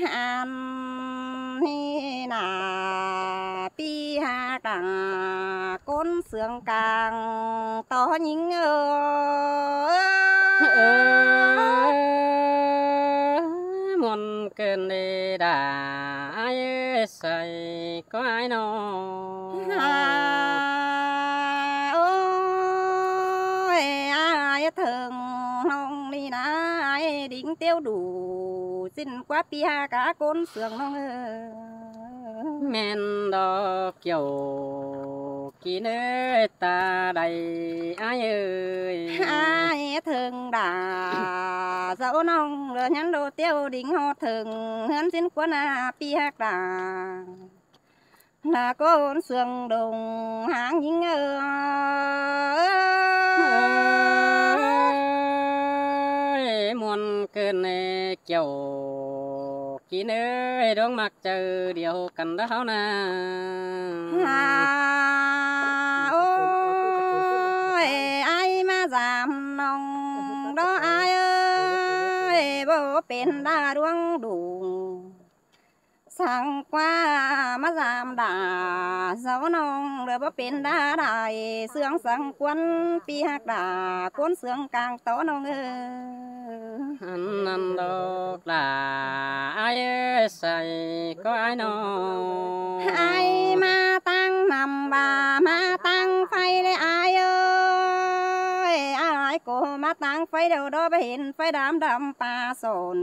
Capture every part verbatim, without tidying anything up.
Ăn ꞌnị ꞌna ꞌpi ꞌhặc đa ꞌcốn ꞌsướng cang tó ꞌnhính ơi. Ơ, ꞌmuôn ꞌcợn ꞌnị đa ải ơi, sai ꞌcọ ải ꞌnọ. À, ôi, ải ꞌtếng ꞌnọng ꞌnị ꞌna, ải đính ꞌtiếu đủ ꞌsịn ꞌquá ꞌpi ꞌhặc đa ꞌcốn ꞌsướng ꞌnọng ơi. ꞌMen ꞌlọ ꞌkiu ꞌkin ơi, ta đảy ải ơi. Ải ꞌtếng đa dau ꞌnọng ꞌlứa ꞌnhắn ꞌlô ꞌtiếu đính ꞌhọt ꞌtếng ꞌhướn ꞌsịn ꞌquá ꞌna ꞌpi ꞌhặc đa ꞌna ꞌcốn ꞌsướng đông háng ꞌnhính ơi. Ơi, ꞌmuôn ꞌcợn ꞌnị ꞌkiu ꞌkin ơi, ꞌluống ꞌmặc chaư điêu căn đó ꞌháu ꞌna. À, ôi, ải ꞌmá dăm ꞌnọng đó ải ơi, báu pên đa ꞌluống đủ. Săng ꞌquá ꞌmá dăm đa dau ꞌnọng ꞌlứa báu pên đa đảy ꞌsướng săng ꞌquán ꞌpi ꞌhặc đa ꞌcốn ꞌsướng cang tó ꞌnọng ơi. Ăn ꞌnặn độc đa ải ơi, sai ꞌcọ ải ꞌnọ. Ải ꞌmá ꞌtáng ꞌnặm ꞌva ꞌmá ꞌtáng phay ꞌlẹ ải ơi. Ải ꞌcọ ꞌmá ꞌtáng phay điêu đó báu hên phay đăm đăm pa son.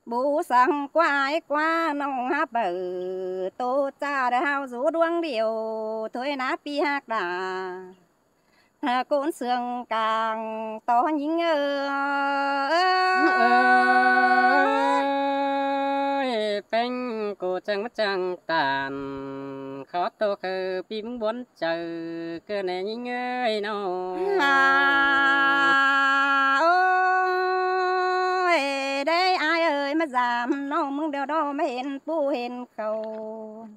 Báu săng ꞌquá ải ꞌquá ꞌnọng hák baư tô cha đa ꞌhao dú ꞌluống điêu thôi ꞌna ꞌpi ꞌhặc đa ꞌcốn ꞌsướng cang tó ꞌnhính ơi. Ơi, ꞌpéng ꞌcọ chắng ꞌmá chắng ꞌtan, khót tô khư ꞌpi ꞌmứng bón chaư ꞌcợn ꞌnị ꞌnhính ơi ꞌnọ. À, ôi, đảy ải ơi, ꞌmá dăm ꞌnọng ꞌmứng điêu đó ꞌmá hên pú hên khảu.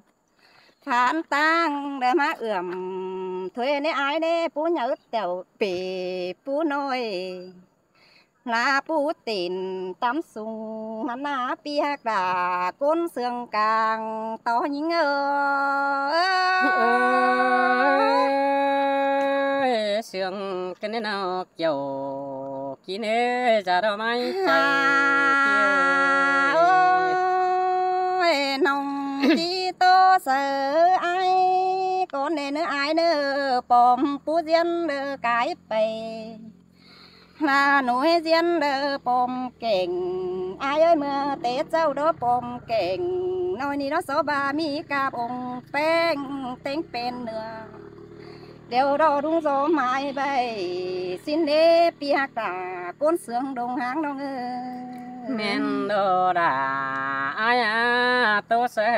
Phán ꞌtáng đa ꞌmá ưm thôi ꞌnị ải ꞌnị, pú nháư tẻo pê pú ꞌnọi. Ná pú tên tắm sung hăn ꞌna ꞌpi ꞌhặc đa ꞌcốn ꞌsướng cang tó ꞌnhính ơi. Ơi, ꞌsướng căn ꞌnị ꞌnọ ꞌkiu ꞌkin ơi, da đó ꞌmá chắng. À, ôi, ꞌnọng ꞌchí tô saư ải, ꞌcốn ꞌnị ꞌnớ ải ꞌnớ, pom pú ꞌdiến đơ cai pay. Hà Nội ꞌdiến đơ pom keng, ải ơi ꞌmưa té ꞌchạu đó pom keng. ꞌNọi ꞌnị đó so ba ꞌmí cắp ống ꞌpéng ꞌtếng pên nưa. Điêu đó đúng gió mai bay, ꞌsịn đé ꞌpi ꞌhặc đa ꞌcốn ꞌsướng đông háng ꞌnọng ơi. ꞌMen đó đa ải à, tô saư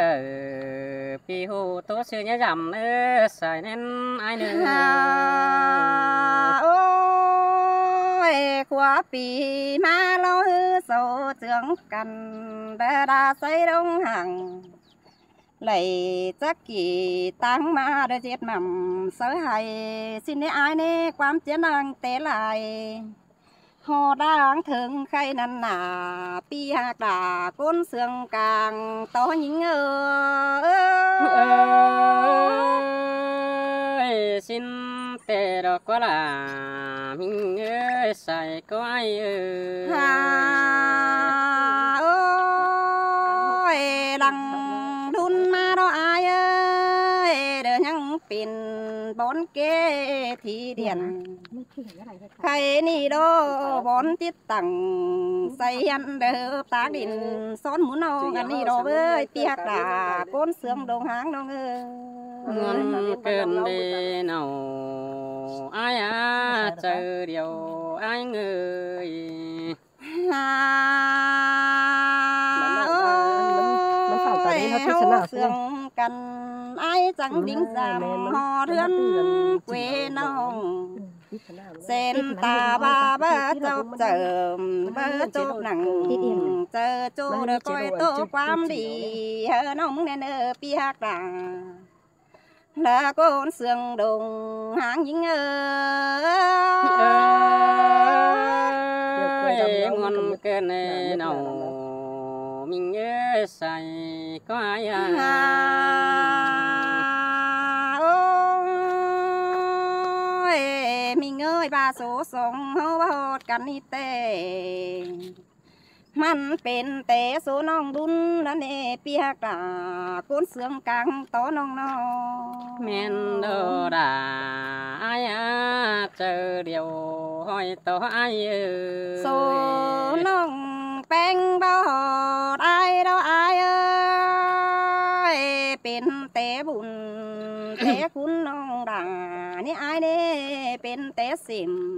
ꞌpi ꞌhụ tô saư ꞌnhá dăm ꞌnớ, sai ꞌnén ải ꞌnớ. À, ôi, ꞌquá ꞌpi ꞌmá ꞌlo ꞌhứ so ꞌchương căn đa đa sai đông háng. Đảy chắc kỉ ꞌtáng ꞌmá đa ꞌdệt mẳm saư hảư, ꞌsịn đé ải ꞌnị ꞌquám ꞌchiến đang té lai. Hó đang thớng khay ꞌnặn ꞌna, ꞌpi ꞌhặc đa ꞌcốn ꞌsướng cang tó ꞌnhính ơi. Ơi, ꞌsịn té đó ꞌquá ꞌla ꞌmính ơi, sai ꞌcọ ải ơi. À, ôi, lăng đun ꞌmá đó ải ơi, đơ ꞌnhắng pên bón kê thi điên. Khay ꞌnị đó bón tít tẳng, sai hăn đơ pák đin, son mún âu ngăn ꞌnị đó ꞌvới, ꞌpi ꞌhặc đa ꞌcốn ꞌsướng đông háng ꞌnọng ơi. ꞌMuôn ꞌcợn ꞌnị ꞌnọ ải à, chaư điêu ải ơi. À, ôi, ꞌhó ꞌsướng căn ải chắng đính dăm, hó ꞌhướn quê ꞌnọng. Sen ta ba bá chốc chơm, bá chốc nẳng, chaư ꞌchụ đơ ꞌcoi tô ꞌquám đi, hơ ꞌnọng ꞌmứng ꞌnén ơ ꞌpi ꞌhặc đa. Đa ꞌcốn ꞌsướng đông háng ꞌnhính ơi. Ơi, ꞌmuôn ꞌcợn ꞌnị ꞌnọ ꞌMinh ơi, sai ꞌcọ ai à. À, ôi, ꞌminh ơi, ꞌva số song ꞌháu ꞌva ꞌhọt căn ꞌnị ꞌtẹ. ꞌMắn pên té số ꞌnọng đun ꞌnặn ꞌnị, ꞌpi ꞌhặc đa ꞌcốn ꞌsướng cang tó ꞌnọng ꞌnọ. ꞌMen đo đa ai à, chaư điêu ꞌhọi tó ai ơi. Số ꞌnọng ꞌpéng ꞌva ꞌhọt ai đo ai ơi. Pên té bun té khun ꞌnọng đa ꞌnị ai ꞌnị, pên té sỉm.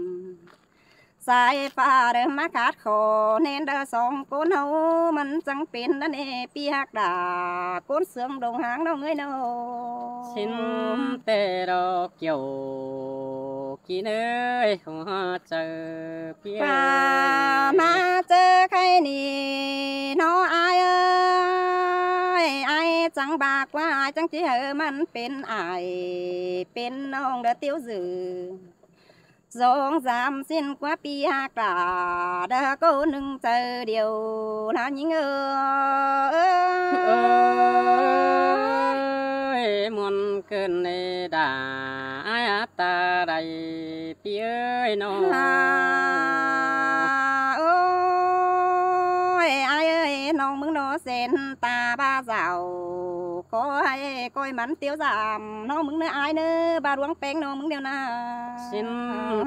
Sai ꞌpá đaư ꞌmá khát khổ ꞌnén đaư song ꞌcốn ꞌháu ꞌmắn chắng pên ꞌnặn ꞌnị, ꞌpi ꞌhặc đa ꞌcốn ꞌsướng đồng háng ꞌnọng ơi ꞌnọ. Xin té đo kiêu kin ơi, hua chaư ꞌpi ꞌva ꞌmá chaư khay ꞌnị ꞌnọ ai ơi. Ai chắng bác ꞌva ai chắng ꞌchí hảư ꞌmắn pên ai pên ꞌnọng đaư ꞌtiếu dư. Dong dăm xin ꞌquá ꞌpi ꞌhặc đa đaư ꞌcốn ꞌnưng chaư điêu ꞌnặn ꞌnhính ơi. Ơi, ꞌmuôn ꞌcợn ꞌnị đa ai à ta đảy ꞌpi ơi ꞌnọ. À, ôi, ai ơi, ꞌnọng ꞌmứng ꞌnọ sên ta ꞌva dảo. Khói ꞌcoi ꞌmắn ꞌtiếu dăm ꞌnọng ꞌmứng ꞌnớ ai ꞌnớ, ꞌva ꞌluống ꞌpéng ꞌnọng ꞌmứng điêu ꞌnạ. Xin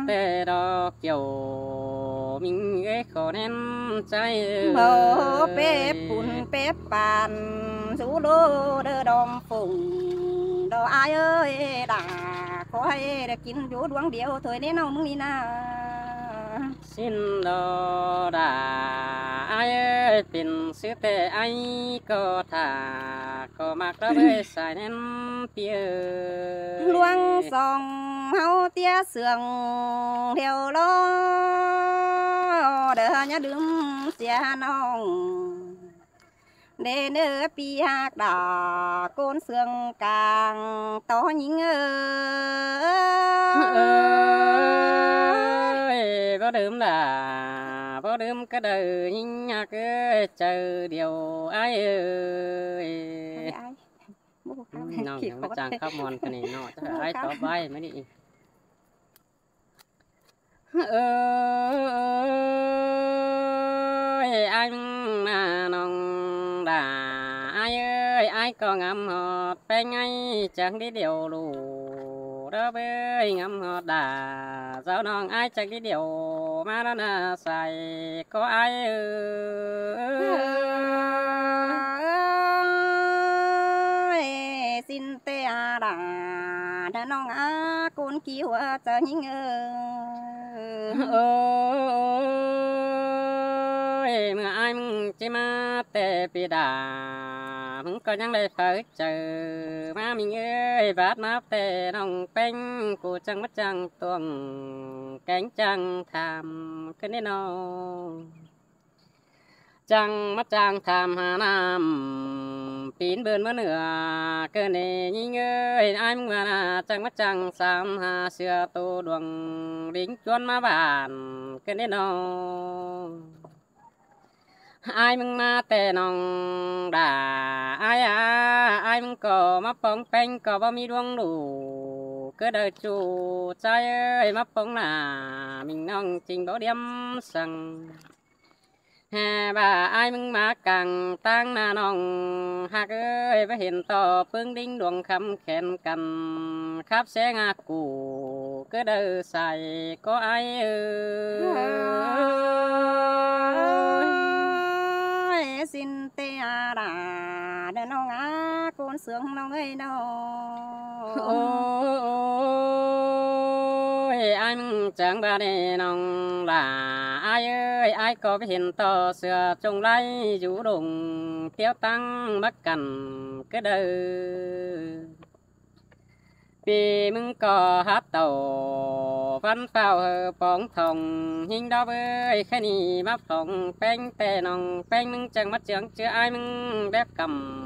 té đo kiêu ꞌminh ơi, khổ ꞌnén chaư ơi. Mâu pếp pun pếp pàn, dú đô đơ đom phủng đo ai ơi đa. Khói đaư kin dú ꞌluống điêu thôi ꞌnê ꞌnọng ꞌmứng ꞌnị ꞌnạ. Xin đo đa ai ơi, pên ꞌsứ ꞌtẹ ai ꞌcọ thả ꞌcọ ꞌmặc đaư ꞌvới sai ꞌnén ꞌpi ơi. ꞌLuống song ꞌháu ꞌtía sương điêu ꞌló, đaư ꞌnhá đưm sia ꞌnọng. Đê ꞌnớ ꞌpi ꞌhặc đa ꞌcốn ꞌsướng cang tó ꞌnhính ơi. Ơi, báu đưm đa, báu đưm cá đaư ꞌnhính ꞌhặc ơi, chaư điêu ai ơi. Ai, ai. Bố khóc. Ư, ꞌnọng ꞌnhắng ꞌmá chang khắp mon ꞌcọ ꞌnị ꞌnọ, chắc ai tó ꞌvái ꞌmá đi. Ơi, ai ꞌmá ꞌnọng đa ai ơi, ai ꞌcọ ngắm ꞌhọt ꞌpéng ai chắng đi điêu ꞌlụk đaư ꞌvới, ngắm ꞌhọt đa dáo ꞌnọng ai chắng đi điêu ꞌmá ꞌnặn ꞌnạ, sai ꞌcọ ai ơi. Ơi, xin té à đa đaư ꞌnọng à, ꞌcốn ꞌkiu ꞌchớ ꞌnhính ơi. Ơi, ꞌmưa ai ꞌmứng ꞌchí ꞌmá té ꞌpi đa, ꞌmứng ꞌcọ ꞌnhắng đảy phaư chaư ꞌmá ꞌminh ơi, bát ꞌmá té ꞌnọng ꞌpéng, ꞌcọ chắng ꞌmá chang tuông kéng chang tham ꞌcọ ꞌnị ꞌnọ. Chắng ꞌmá chang tham ha ꞌnặm pín bươn ꞌmá ꞌnưa ꞌcọ ꞌnị ꞌnhính ơi, ai ꞌmứng ꞌva ꞌnạ, chắng ꞌmá chang sam ha sưa tô đuông đính ꞌchuôn ꞌmá bản ꞌcọ ꞌnị ꞌnọ. Ai ꞌmứng ꞌmá té ꞌnọng đa ai à, ai ꞌmứng ꞌcọ ꞌmá póng ꞌpéng ꞌcọ báu ꞌmí ꞌluống ꞌlụk ꞌcọ đaư ꞌchu, sai ơi ꞌmá póng ꞌnạ ꞌminh ꞌnọng ꞌchính báu điếm săng. Hé ꞌva ai ꞌmứng ꞌmá cang ꞌtáng ꞌnạ ꞌnọng ꞌhặc ơi, báu hên ꞌto ꞌpứng đính đuông khăm khen căn khắp ꞌsé ngả ꞌcụ ꞌcọ đaư sai ꞌcọ ai ơi. Ơi, xin té à đa đaư ꞌnọng à, ꞌcốn ꞌsướng ꞌnọng ơi ꞌnọ. Ôi, ai ꞌmứng chắng ꞌva ꞌnị ꞌnọng đa ai ơi, ai ꞌcọ báu hên ꞌto sưa chung lai dú đông ꞌtiếu ꞌtáng bắc căn ꞌcọ đaư. ꞌPi ꞌmứng ꞌcọ hák tảu văn phao hơ póng thong ꞌnhính đó ꞌvới, khay ꞌnị ꞌmá phóng ꞌpéng té ꞌnọng ꞌpéng, ꞌmứng chắng ꞌmá chướng ꞌchưa ai ꞌmứng bép căm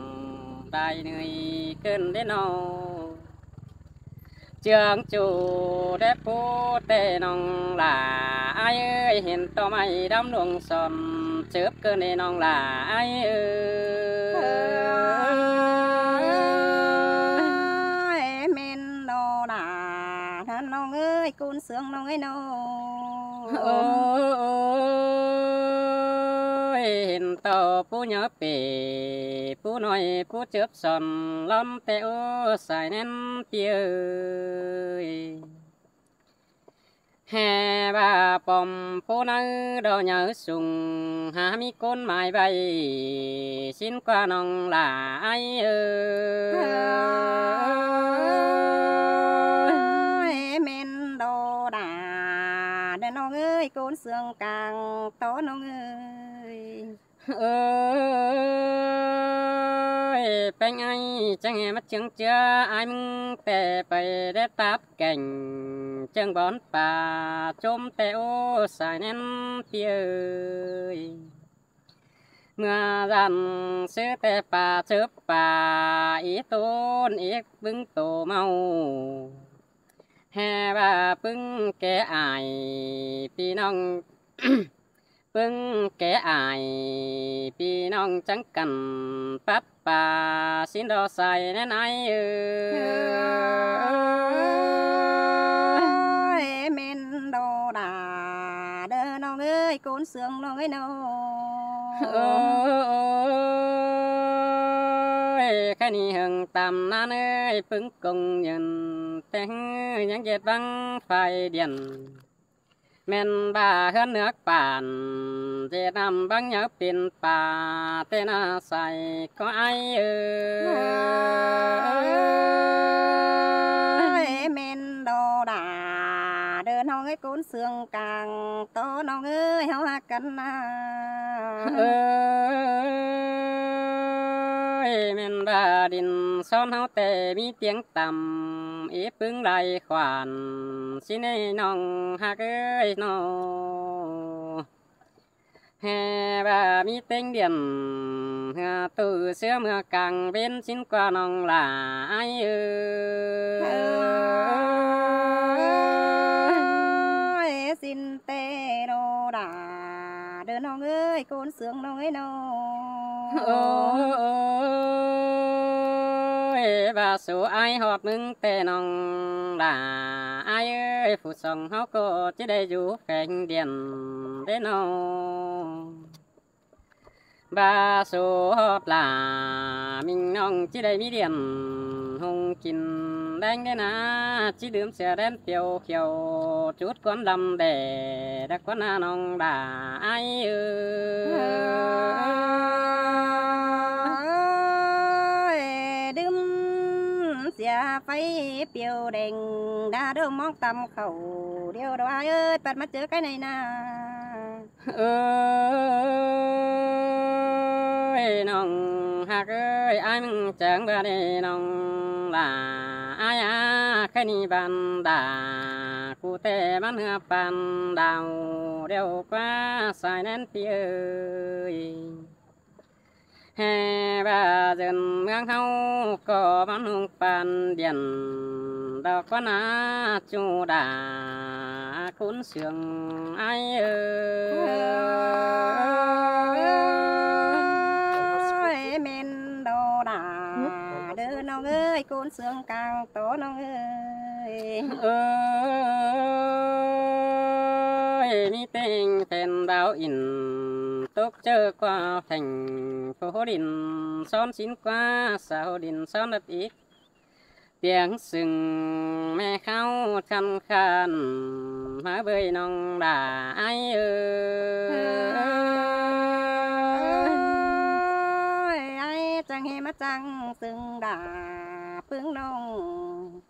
đai nưới ꞌcợn đế ꞌnọ. Chướng ꞌchu đé pú té ꞌnọng đa ai ơi, hên ꞌto ꞌmạy đăm luông son chớp ꞌcợn đế ꞌnọng đa ai ơi. ơi, ꞌcốn sương ꞌnọng ơi ꞌnớ. Ôi, hên ꞌtọ pú nháư pể, pú ꞌnọi pú chớp son ꞌlóm ꞌtẹ ꞌố sai ꞌnén ꞌpi ơi. Hê ꞌva pom pú ꞌnặn đo nháư sung, hák ꞌmí ꞌcốn mai ꞌvạy, sín ꞌquá ꞌnọng lả ải ơi. Ơi, ꞌmen đo đả, đơ ꞌnọng ơi, ꞌcốn sương cang ꞌtọ ꞌnọng ơi. Ơi, ꞌpéng ải, chắng hê ꞌmá ꞌchương ꞌchưa ải ꞌmứng ꞌtẹ pay đé táp kẻng, ꞌchương bón pá chốm ꞌtẹ ꞌố sai ꞌnén ꞌpi ơi. ꞌMưa dản ꞌsứ ꞌtẹ pá chớp pá, í ꞌtốn í ꞌpứng tô ꞌmáu. Hê ꞌva ꞌpứng kẻ ải, ꞌpi ꞌnọng ꞌpứng kẻ ải, ꞌpi ꞌnọng chắng căn pắt pá, sín đo sai ꞌnén ải ơi. Ơi, ꞌmen đo đả, đơ ꞌnọng ơi, ꞌcốn sương ꞌnọng ơi ꞌnớ. Ơi, ꞌkhạy ꞌnị hơng tam ꞌnán ơi, ꞌpứng công nhơn ꞌtếng ꞌnhắng ꞌdệt băng phai điện. ꞌMen ꞌva ꞌhướn ꞌnớ pản, ꞌdệt ꞌnặm băng nháư pên pá, ꞌtẹ ꞌnạ sai ꞌcọ ải ơi. Ơi, ꞌmen đo đả, đơ ꞌnọng ơi, ꞌcốn sương cang ꞌtọ ꞌnọng ơi, ꞌháu ꞌhặc căn ꞌnạ. Ơi, ꞌmen ꞌva đin ꞌsón ꞌháu ꞌtẹ ꞌmí ꞌtiếng tăm, í ꞌpứng lai khoản, sín ꞌnọng ꞌhặc ơi ꞌnớ. Hê ꞌva ꞌmí ꞌtếng điện, ꞌhứa ꞌtụ ꞌsứa ꞌmưa cang ꞌvến, sín ꞌquá ꞌnọng lả ải ơi. Ơi, sín ꞌtẹ đo đả, đơ ꞌnọng ơi, ꞌcốn sương ꞌnọng ơi ꞌnớ. Ơi, ꞌva số ải ꞌhọt ꞌmứng ꞌtẹ ꞌnọng lả ải ơi, phủ song ꞌháu ꞌcọ ꞌchí đảy dú pheng điện đé ꞌnớ. ꞌVa số ꞌhọt lả ꞌmính ꞌnọng ꞌchí đảy ꞌmí điện hông kin ꞌleng đé ꞌnạ, ꞌchí đưm sia đen piêu khiêu, chút ꞌquám lăm đe, đa ꞌquám ꞌnạ ꞌnọng lả ải ơi. Ơi, đưm sia phay piêu đeng, đa đô ꞌmóng tăm khảu điêu đo ải ơi, pắt ꞌmá ꞌchớ ꞌkhạy ꞌnị ꞌnạ. Ơi, ꞌnọng ꞌhặc ơi, ải ꞌmứng chắng ꞌva đé ꞌnọng lả ải a, ꞌkhạy ꞌnị ban đả, ꞌcú ꞌtẹ ꞌmắn ꞌhứa păn đao, điêu ꞌquá sai ꞌnén ꞌpi ơi. Hê ꞌva dươn ꞌmướng ꞌháu ꞌcọ ꞌmắn hông păn điện, đo ꞌquá ꞌnạ ꞌchu đả ꞌcốn sương ải ơi. Ơi, ꞌmen đo đả, đơ ꞌnọng ơi, ꞌcốn sương cang ꞌtọ ꞌnọng ơi. Ơi, ꞌmí ꞌtếng phen báo in, tốc ꞌchớ ꞌquá thành phố điện, ꞌsón sín ꞌquá sao điện ꞌsón đắp ích. Tiếng sưng ꞌme kháo khăn khăn, ꞌmá ꞌvới ꞌnọng lả ải ơi. Ơi, ải chắng hê ꞌmá chắng sưng đả ꞌpứng ꞌnọng.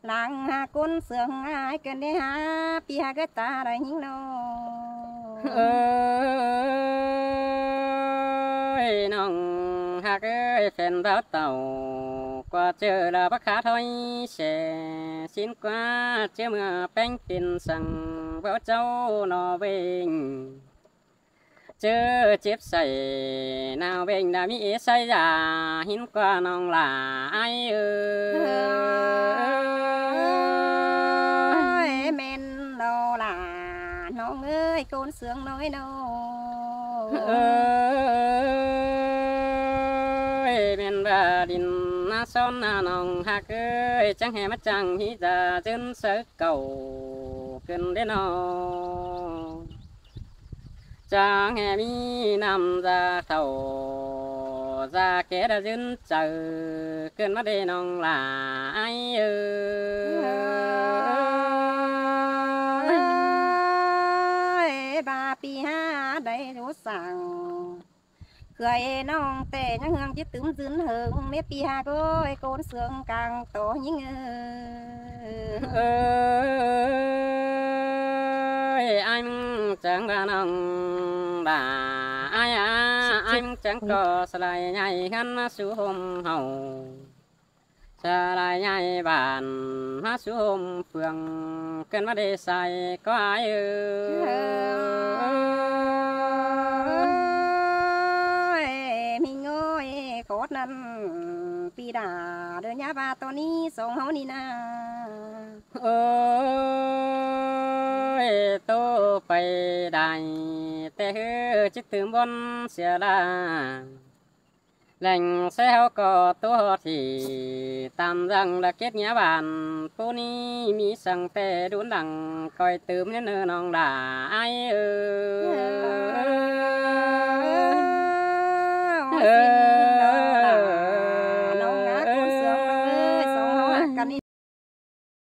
Lăng ha ꞌcốn sương ải ꞌcợn đé ha, ꞌpi ꞌhặc ꞌcọ ta đảy ꞌhính ꞌnớ. Ơi, ꞌnọng ꞌhặc ơi, phen báo tảu ꞌquá ꞌchớ đa báu khá thói se, sín ꞌquá ꞌchớ ꞌmưa ꞌpéng pên săng, báu ꞌchọ ꞌnọ ꞌvến. ꞌChớ chếp say ꞌnọ ꞌvến đa ꞌmí ế say da, hín ꞌquá ꞌnọng lả ải ơi. Ơi, ꞌmen đo đả ꞌnọng ơi, ꞌcốn sương ꞌnọng ơi ꞌnớ. Ơi, ꞌmen ꞌva điện ꞌNa son ꞌna ꞌnọng ꞌhặc ơi, chắng hé ꞌmá chắng hí da dưn sáư cảu ꞌcứn đé ꞌnọng. Chắng hé ꞌmí ꞌnặm da thảu, da ké da dưn chaư ꞌcứn ꞌmá đé ꞌnọng lả ải ơi. Ơi, ba pi ha đảy dú sảng. ꞌKhưai ꞌnọng ꞌtẹ ꞌnhắng ꞌhướng ꞌchí tứm dưn hơng, mết pi ha ꞌcối ꞌcốn sương cang tó ꞌnhính ơi. Ơi, ải ꞌmứng chắng ba ꞌnọng đa, ải a, ải ꞌmứng chắng ꞌcọ sa lai ꞌnhại ꞌhướn ꞌmá sú ꞌhôm hảư. Sa lai ꞌnhại bản ꞌmá sú ꞌhôm phường, ꞌcứn ꞌmá đé sai ꞌcọ ải ơi. Ơi, ꞌmí ꞌngới khót ꞌnặn pi đa, đơ ꞌnhá ba tô ꞌnị song ꞌháu ꞌnị ꞌna. Ơi, tô pay đảy ꞌtẹ ꞌhứ ꞌchí tứm bón sia đa. Leng ꞌsớ ꞌháu ꞌcọ tô ꞌhọt ꞌhị, tam dăng đa kết nghĩa bản, pú ꞌnị ꞌmí săng ꞌtẹ đun đăng, ꞌcoi tứm ꞌnớ ꞌnọng đa ải ơi.